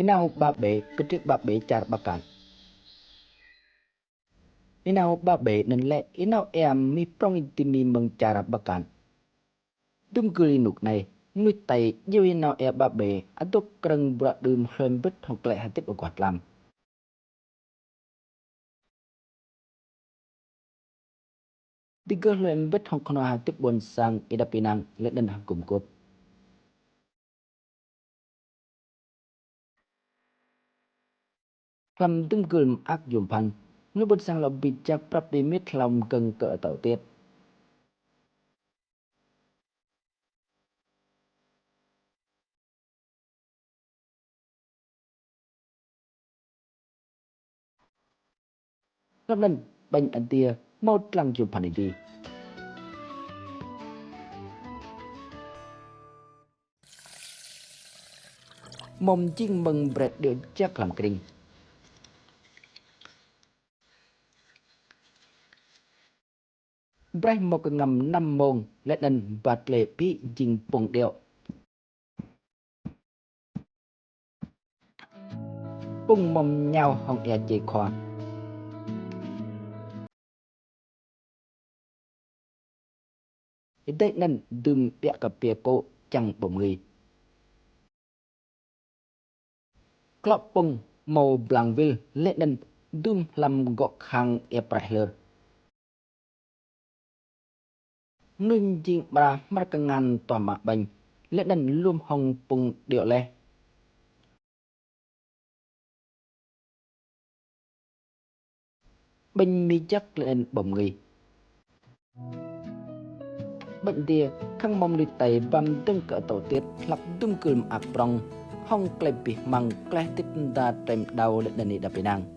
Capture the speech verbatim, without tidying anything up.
Ênao ba bê, kdrêč ba bê čar Bắc Kạn. Ênao ba bê anăn lĕ ênao êa mnuih prŏng ti mi mơ̆ng čar Bắc Kạn. Dŭm gưl ênuk anei, mnuih Tây djiêu ênao êa ba bê adôk krơ̆ng bruă đưm hlue mbĭt hŏng klei hdĭp aguah tlam. Digơ̆ hlue mbĭt hŏng knhuah hdĭp ƀuôn sang êđăp ênang leh anăn hgŭm guôp. Hlăm dŭm gưl mơak yuôm bhăn, mnuih ƀuôn sang lŏ bi jăk prăp êmiêt hlao mgơ̆ng kơ atâo tiêt. Hlăm anăn, ƀañ adiê mâo dlăng yuôm bhăn êdi. Mâo mjing mơ̆ng brei điêo jăk hlăm krĭng. Braih mâo kngăm năm mmông leh anăn ba tlê bi jing pŭng điêo. Pŭng mâo mñao hŏng êa čê khua. Êdei anăn dưm ƀiă kpiê kô̆ čiăng ƀâo mngưi. Klŏ pŭng mâo blang wĭl leh anăn dưm hlăm gŏ khăng êa praih hlơr. Mnuih mjing amra hmăr kngan tuah mă ƀañ leh anăn luôm hŏng pŭng điêo leh. Ƀañ mjing jăk leh anăn ƀâo mngưi. Ƀañ adiê khăng mâo mnuih Tây ba mdơ̆ng kơ atâo tiêt hlăk dŭm gưl mơak prŏng hŏng klei bi hmăng klei hdĭp mda trei mđao leh anăn êđăp ênang.